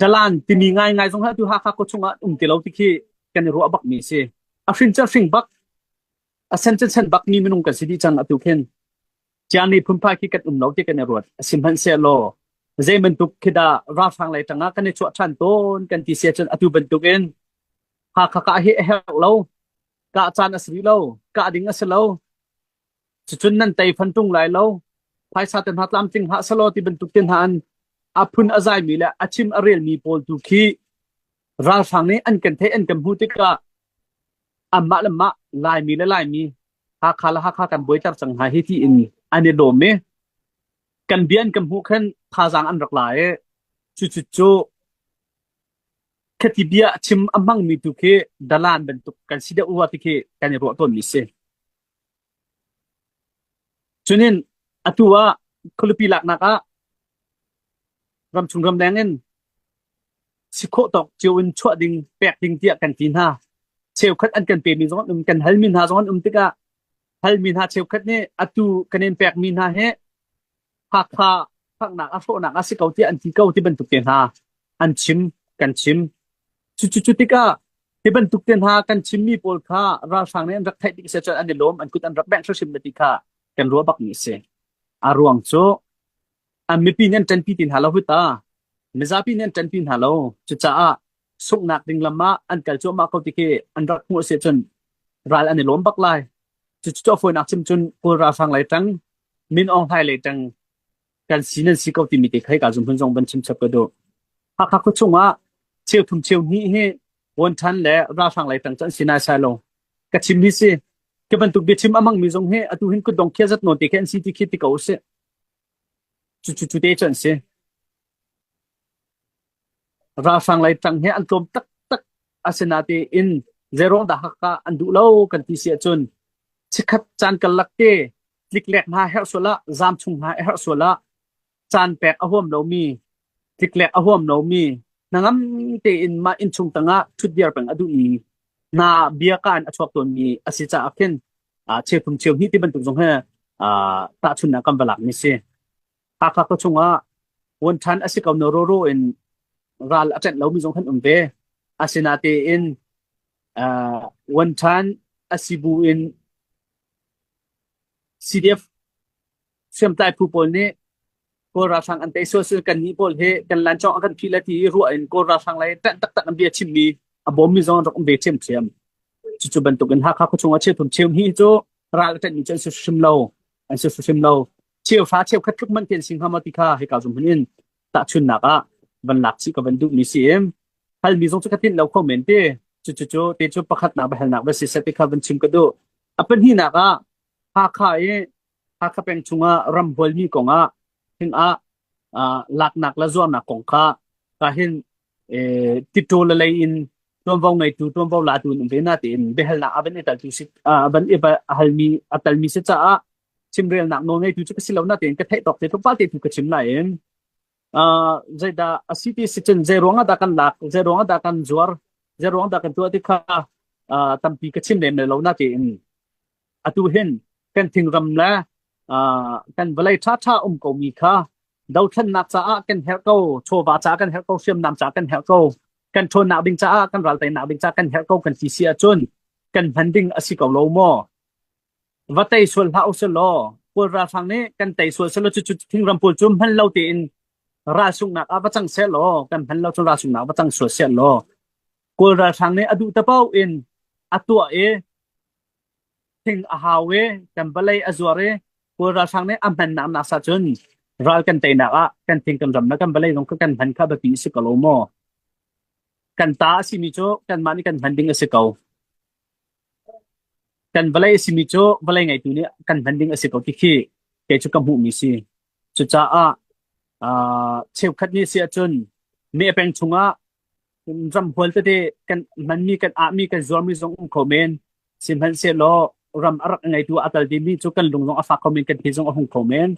Dalan timi ngaingai zong hi atu Hakha khua chungah um ti lo ti khi kan i ruah bakmi a si. A hrin cu a hring bak, a sen cu sen bakmi minung kan si dih cang atu khin. Ciami phunphai khi kan um lo ti kan i ruat. Sihmanhsehlaw zei bantuk khi dah ralhrang lei tangah kan i chuah ṭhan tawn kan ti si ahcun atu bantukin Hakha kah hi a herh lo. Kah caan a si rih lo. Kah ding a si lo. Cucun nan tei fan ṭung lai lo. Phaisa te hna tlamtling hlah selaw ti bantuk te hna an a phun a zaimi le a chim a relmi pawl tu khi ralhrang nih an kan theih an kan hmuh tikah anmah le mah Laimi le Laimi Hakha le Hakha kan buaiter cang hna hi tiin an i lawm i kan bia an kan hmuh khan thazaang an rak la i cucu cu khati bia chim a hmangmi tu khi dalan bantuk kan si deuh rua ti khi kan i ruah tawnmi si. Cunin atu ah khualipi laknak ah ramchung ramleng in si khawh tawk cio in chuah ding pek ding tiah kan ti hna. Cheukhat an kan pemi zong an um, kan halmi hna zong an um tikah halmi hna cheukhat nih atu kan in pekmi hna hi Hakha faknak a hrawhnak a si ko tiah an ti ko ti bantuk te hna an chim kan chim. Cucu cu tikah hi bantuk te hna kan chimmi pawl kha ralhrang nih an rak theih tik si cun an i lawm an kut an rak bengh hrimhrim ti kha kan ruah bakmi a si. A ruang cu an mipi nih an ṭanpi ti hna lo hi ta. Mizapi nih an ṭanpi hna lo. Cucaah sunghnak ding lam ah an kal cuahmah ko ti khi an rak hmuh a si cun ral an i lawm bak lai. Cucu a fawinak chim cun Kawl ralhrang lei ṭang, Min Aung Hlaing lei ṭang kan si nan si ko timi te kha hika zumhmun zong van chim chap ka duh. Hakha khua chungah cheu thum cheu hnih hi Vuanṭhan le ralhrang lei ṭang cu an si naisai lo. Ka chim hi si. Ka bantuk biachim a hmangmi zong hi atu hin kutdong khia zat nawn te khi an si ti khi ti ko usih. Cucu cu te cu an si. Ralhrang lei ṭang hi an tlawm taktak. Asinain zeiruang dah Hakha an duh lo kan ti si ahcun chikkhat caan karlak te tliklek hna herh sual ah zaam chung hna herh sual ah caan pek a huam lomi tliklek a huam lomi hnangam tein mah innchung tangah ṭhutdir peng a duhmi hna bia ka in a chuak tawnmi a si caah khin cheuthum cheu hnih ti bantuk zong hi tahchunhnak kan va lakmi si. Hakha khua chungah vuanṭhan a si ko no roro in ral a ṭanh lomi zong kan um ve. Asinatein vuanṭhan a si bu in CDF hriamtlai phu pawl nih Kawl ralhrang an tei sual sil kannih pawl hi kan lancawng a kan phih le ti i ruah in Kawl ralhrang lei ṭanh taktak an bia chimmi a bawmmi zong an rak um ve ṭhiamṭhiam. Cucu bantukin Hakha khuachung ah cheuthum cheu hnih cu ral a ṭanhmi cu an si hrim lo. An si hrim lo. Cheuhra cheukhat tluk man te an si hnga maw ti kha hika zum hmun in tahchunnak ah van lak chih ka van duhmi si i halmi zong cu ka tinh lo kho men ti. Cucu cu te cu pakhatnak biahalnak va si seh ti kha van chim ka duh. A pahnihnak ah Hakha i Hakha peng chungah ram hualmi kongah thing ah laknak le zuarnak kong kha ka hin titaw le lei in tuanvo ngeitu tuanvo latu in um ve na tiin biahalnak a van i taltu si a van i halmi a talmi si caah chimrelnak nawl ngeitu cu ka si lo na tiin ka theih tawk te tlawmpal te tu ka chim lai in zeidah a si ti si cun zei ruangah dah kan lak zei ruangah dah kan zuar zei ruangah dah kan tuah ti kha tampi ka chim lem lo na tiin atu hin kan thingram le kan vawlei ṭhaṭha um komi kha dothlennak caah kan herh ko chawva caah kan herh ko hriamnam caah kan herh ko kan ṭhawnnak ding caah kan ral teinak ding caah kan herh ko kan ti si ahcun kan hman ding a si ko lo maw va tei sual hlah usih law Kawl ralhrang nih kan tei sual selaw cucu thingram pawl cu hman lo tein ral sunghnak ah va cang seh law kan hman lo cun ral sunghnak va cang sual seh law Kawl ralhrang nih a duh te paoh in a tuah i thing a hau i kan vawlei a zuar i Kawl ralhrang nih a hmannak nak sa cun ral kan teinak ah kan thing kan ram le kan vawlei zong kan hman kha biapi a si ko lo maw? Kan ta a simi cu kanmah nih kan hman ding a si ko. Kan vawlei a simi cu vawlei ngeitu nih kan hman ding a si ko ti khi kei cu ka hmuhmi si. Cucaah uh, cheukhat nih si ahcun me peng chungah ramhual tete kan hmanmi kan ahmi kan zuarmi zong um kho men sihmanhsehlaw ram a rak ngeitu a tal dimi cu kan lung zong a fak kho men kan thi zong a hung kho men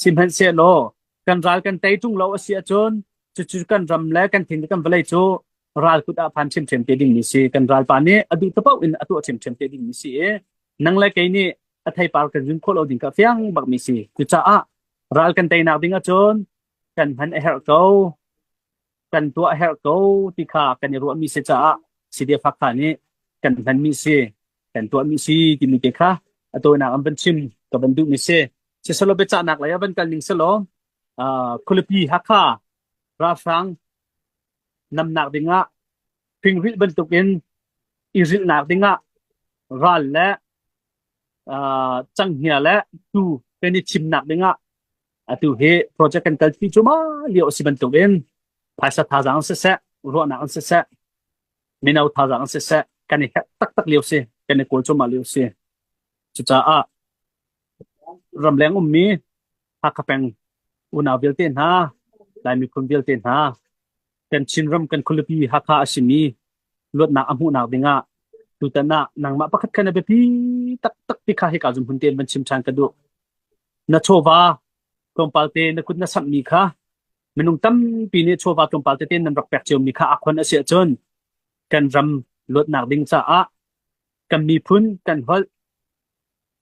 sihmanhsehlaw kan ral kan tei ṭung lo a si ahcun cucu kan ram le kan thing le kan vawlei cu ral kut ah phan ṭhiamṭhiam te ding mi si kan ralpa nih a duh tapaoh in a tuah ṭhiamṭhiam te ding mi si i nang le kei nih a theipar kan zun khawh lo ding ka fiang bak mi si cucaah ral kan teinak ding ahcun kan hman a herh ko. kan tuah herh ko ti kha kan i ruahmi si caah CDF Hakha nih kan hmanmi si kan tuahmi si timi te kha a tawinak an van chim ka van duhmi si. Siselaw biacahnak lei ah van kal ning selaw khualipi Hakha ralhrang namnak dingah fingrilh bantukin i rilhnak dingah ral le canghngia le tuu kan i thimnak dingah atu hi project kan kalpi cuahmah lio a si bantukin phaisa thazaang siseh ruahnak in siseh mino thazaang in siseh kan i herh taktak lio si kan i kawl cuahmah lio si. Cucaah ramleng ummi Hakha peng unau vialte hna Lai miphun vialte hna kan Chinram kan khualipi Hakha a simi luatnak a hmuhnak dingah tutan ah nangmah pakhat khan a biapi taktak ti kha hika zum hun tein van chim ṭhan ka duh. Na chawva tlawmpal te na kut na samhmi kha minung tampi nih chawva tlawmpal tete nan rak pek ciomi kha a khon a si ahcun kan ram luatnak ding caah kan miphun kan holh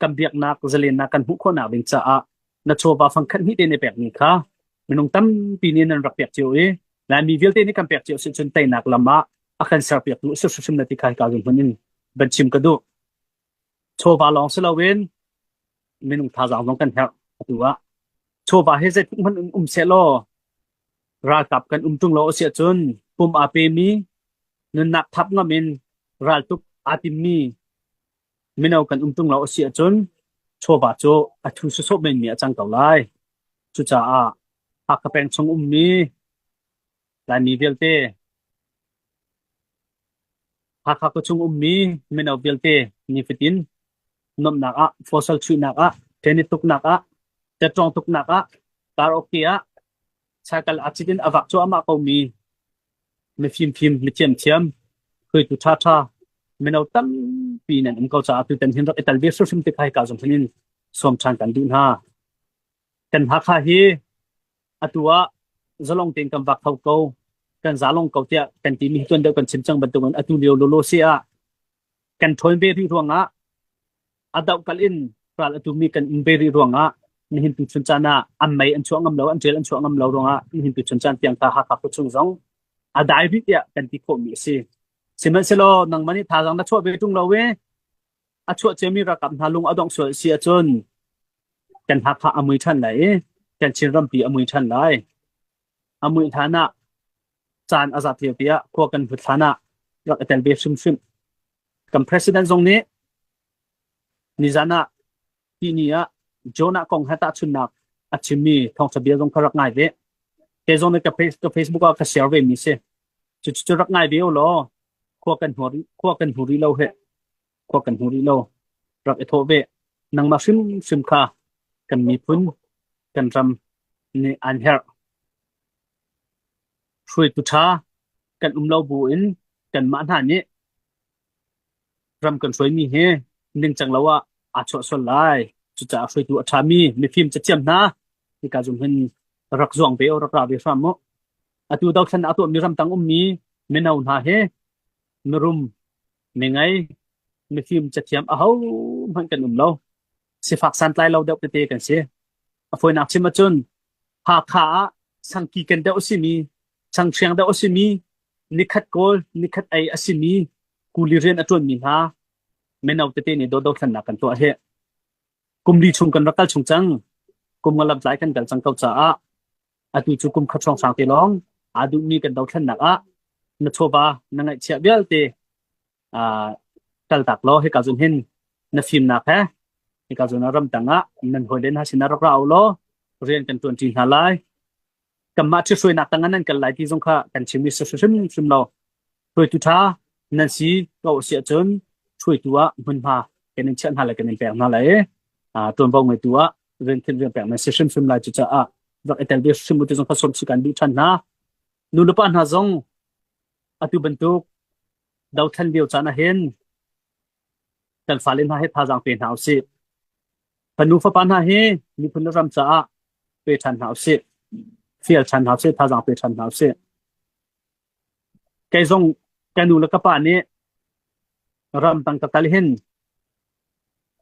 kan biaknak zalennak kan hmuh khawhnak ding caah na chawva fangkhat hnih te na pekmi kha minung tampi nih nan rak pek cio i Laimi vialte nih kan pek cio si cun teinak lam ah a kan serpiaktu a si hrimhrim na ti kha hika hmun in van chim ka duh. Chawva lawng si loin minung thazaang zong kan herh atu ah. Chawva hi zeitluk hmanh in um sehlaw ralkap kan um ṭung lo a si ahcun pum aa pemi nunnak thap ngam in raltuk aa timmi Mino kan um ṭung lo a si ahcun chawva cu a thu sawsawh menmi a cang ko lai. Cucaah Hakha peng chung ummi Laimi vialte, Hakha khuachung ummi mino vialte nifatin nuamhnak ah, fosal chuihnak ah, tennis tuknak ah, tetṭawng tuknak ah, karaoke ah, cycle aa cit in a vak cuahmah komi mifimfim, mithiamthiam, hruaitu ṭhaṭha, mino tampi nan um ko caah tutan hin rak i tel ve hrimhrim ti kha hika zong hin in sawm ṭhan kan duh hna. Kan Hakha hi atu ah zalong tein kan vak kho ko, kan zalong ko tiah kan timi hi tuan deuh kan chim cang bantukin atu lio lolo si ah kan ṭhawn ve rih ruangah a dohkalh in ral a tumi kan um ve rih ruangah nihin tu chun caan ah an mei an chuah ngam lo an ṭel an chuah ngam lo ruangah nihin tu chun caan tiang ta Hakha khuachung zong a dai rih tiah kan ti khawhmi a si. Sihmanhsehlaw nangmah nih thazaang na chuah ve ṭung lo i a chuah ciami ralkap hna lung a dongh sual si ahcun kan Hakha a mui ṭhan lai i kan Chin rampi a mui ṭhan lai. A muih hlan ah caan a zat lio tiah khua kan hlut hlan ah rak i tel ve hrimhrim. Kan president zong nih nizan ah tihni ah Jonah kong he tahchunhnak a chimmi thawngṭha bia zong kha rak ngai ve. Kei zong nih ka, ka Facebook ah ka share ve mi si. Cucu cu rak ngai ve u law khua kan hmu rih, khua kan hmu rih lo he. Khua kan hmu rih lo. Rak i thawh ve. Nangmah hrimhrim kha kan miphun, kan ram nih an herh. Hruaitu ṭha kan um lo buin kanmah hna nih ram kan hruaimi hi ningcang lo ah aa chuah sual lai. Cucaah hruaitu a ṭhami mifim cathiam hna hika zum hin rak zuang ve u, rak ra ve hram u. Atu dothlennak a tuahmi ramtang ummi mino hna hi mirum, mingei, mifim cathiam ahohmanh kan um lo. Sifak santlai lo deuh tete kan si. A fawinak chim ahcun Hakha ah sangki ken deuh a simi, changhriang deuh a simi, nikhat kawl, nikhat ei a simi kuli rian a ṭuanmi hna mino tete nih dothlennak kan tuah hi kum li chung kan rak kal chung cang. Kum nga lamtlai kan kal cang ko caah atu cu kum khat hrawnghrang te lawng aa duhmi kan dothlennak ah na chawva na ngaihchiah vialte kaltak law hika zun hin na fimnak he hika zun ah ramtang ah nan hawile hna sinah rak ra u law rian kan ṭuanṭi hna lai. Kanmah ṭhithruainak tangah nan kal lai ti zong kha kan chim i si hrimhrim lo. Hruaitu ṭha nan si ko a si ahcun hruaitu ah hmunhma kan in chiah hna lai kan in pek hna lai i ṭuanvo ngeitu ah rian thil rian pek nan si hrimhrim lai. Cucaah rak i tel ve hrim u ti zong kha sawm chih kan duh ṭhan hna. Nu le pa hna zong atu bantuk dothlen lio caan ah hin kan fale hna hi thazaang pe hna usih. Fanu fapa hna hi miphun le ram caah pe ṭhan hna usih. Fial ṭhan hna usih, thazaang pe ṭhan hna usih. Kei zong ka nu le ka pa nih ram tang ka kal hin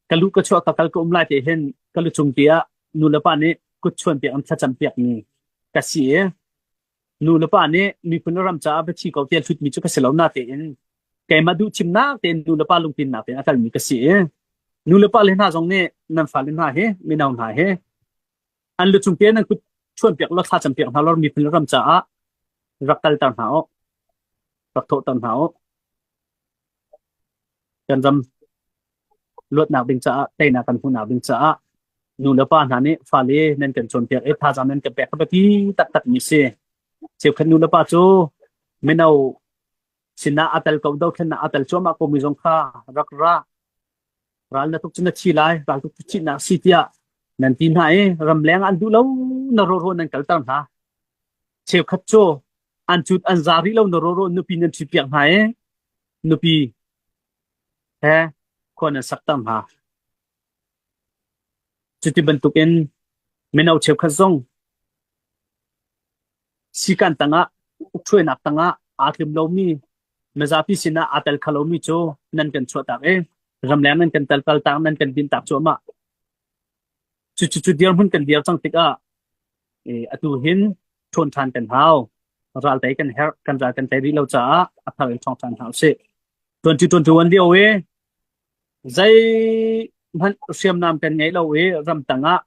ka lu ka chuah ka kal ka um lai te hin ka lucung ti ah nu le pa nih kut chuan piak an thlacam piak mi ka si i. Nu le pa nih miphun le ram caah biathi ko tiah hlutmi cu ka si lo natein keimah duh thimnak tein nu le pa lungtlinnak tein a kalmi ka si i nu le pa le hna zong nih nan fale hna hi mino hna hi an lucung te nan kut chuanpiak law thlacam piak hna law miphun le ram caah rak kalter hna u rak thawhter hna u kan ram luatnak ding caah teinak kan hmuhnak ding caah nu le pa hna nih fale nan kan cawnpiak i thazaang nan kan pek kha biapi taktak mi si. Cheukhat nu le pa cu mino sinah a tel ko dothlennak a tel cuahmah ko mi zong kha rak ra ral na tuk cu na thi lai ral tuk cu thihnak si tiah nan ti hna i ramleng an duh lo na rawro nan kalter hna. Cheukhat cu an cut an za rih lo na rawro nupi nan ṭhit piak hna i nupi he khua nan sakter hna. Cuti bantukin mino cheukhat zong sikan tangah ukhruainak tangah aa tlum lomi mizapi sinah aa tel kho lomi cu nan kan chuahtak i ramleng nan kan tel kaltak nan kan dintak cuahmah. Cucu cu dirhmun kan dir cang tikah atu hin ṭhawn ṭhan kan hau. Ral tei kan herh, kan ral kan tei rih lo caah a thar in ṭhawng ṭhan hna usih. 2021 lio i zeihmanh hriamnam kan ngei lo i ramtang ah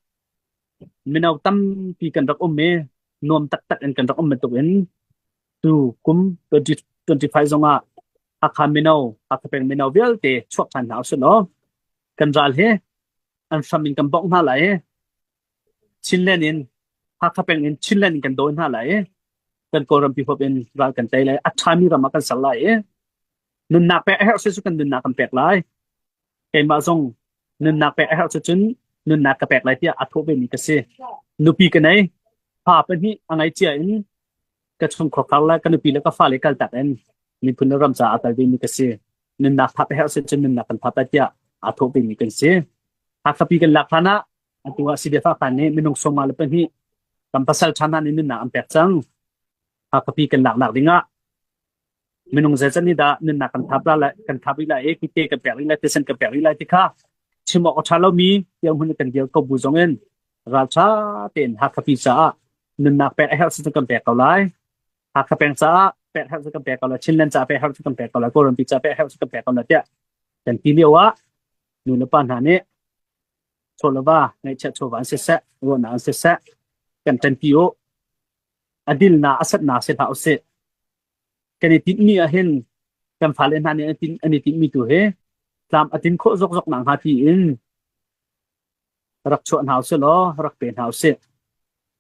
mino tampi kan rak um i nuam taktak in kan rak um bantuk in tu kum 2025 zong ah Hakha mino, Hakha peng mino vialte chuak ṭhan hna usih law kan ral hi an hram in kan bongh hna lai i Chinland in Hakha peng in Chinland in kan dawi hna lai i kan Kawlrampi huap in ral kan tei lai. A ṭhami ram ah kan ser lai i nunnak pek a herh si cu kan nunnak kan pek lai. Keimah zong nunnak pek a herh cu cun nunnak ka pek lai tiah a thawh vemi ka si. Nupi ka nei, fa pahnih a ngei cia in ka chungkhar le ka nupi le ka fale kaltak in miphun le ram caah a kal vemi ka si. Nunnak thap a herh si cun nunnak kan thap lai tiah aa thawh vemi kan si. Hakha pi kan lak hlan ah atu ah CDF Hakha nih minung 52 kan pasal ṭha hna nih nunnak an pek cang. Hakha pi kan laknak ding ah minung zeizat nih dah nunnak kan thap la kan thap rih lai i kite kan pek rih lai thisen kan pek rih lai ti kha chim awk a ṭha lomi tiang hun kan dir ko bu zong in ralṭha tein Hakha pi caah nunnak pek a herh si kan pek ko lai. Hakha peng caah pek herh kan pek ko lai. Chinland caah pek herh kan pek ko lai. Kawlram pi caah pek herh kan pek ko lai tiah kan ti lio ah nu le pa hna nih chaw le va ngaihchiat chawva an siseh ruahnak an siseh kan ṭanpi u a dilna a satna si hlah usih kan i tinhmi ah hin kan fale hna nih an i tinhmi tu hi tlam a tin khawh zokzok nak hnga tiin rak chuah hna usih law rak pe hna usih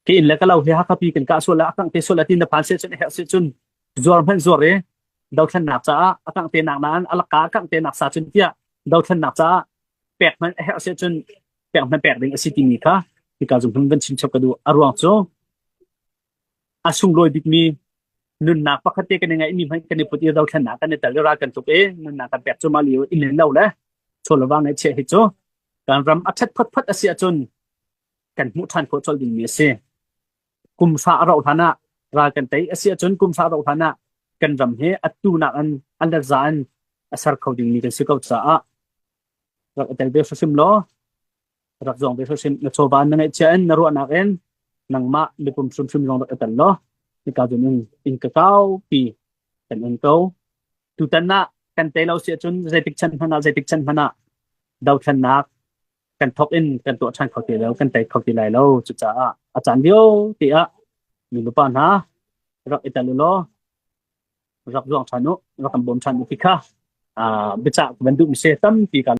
ke inn le ka lo hi Hakha pi kan kah sual le a kangh te sual le tin na phan se cun a herh se cun zuar hmanh zuar i dothlennak caah a kangh te nak nain a laka a kangh te nak sa cun tiah dothlennak caah pek hmanh a herh si cun pek hmanh pek ding a si timi kha hika zung hun van chim chap ka duh a ruang cu a sunglawi bikmi nunnak pakhat te kan i ngeihmi hmanh kan i put i dothlennak kan i tel i ral kan tuk i nunnak kan pek cu mah lio inn lo le chaw le va ngaihchiah hi cu kan ram a ṭhat photphot a si ahcun kan hmuh ṭhan khawh colh dingmi a si. Kum hra a rauh hlan ah ral kan tei a si ahcun kum hra a rauh hlan ah kan ram hi atu nak in an let za in a ser kho dingmi kan si ko caah rak i tel ve hrimhrim law rak zawng ve hrimhrim na chawva na ngeihchiah in na ruahnak in nangmah mipum hrimhrim zong rak i tel law hika zun in inn ka kaupi kan in ko tutan ah kan tei lo si ahcun zeitik chan hmanh ah zeitik chan hmanh ah dothlennak kan thok in kan tuah ṭhan kho ti lo kan tei kho ti lai lo cucaah a caan lio ti ah nulepa hna rak i tel u law rak zuang ṭhan u rak kan bawm ṭhan u ti kha biacah ka van duh mi si tampi ka.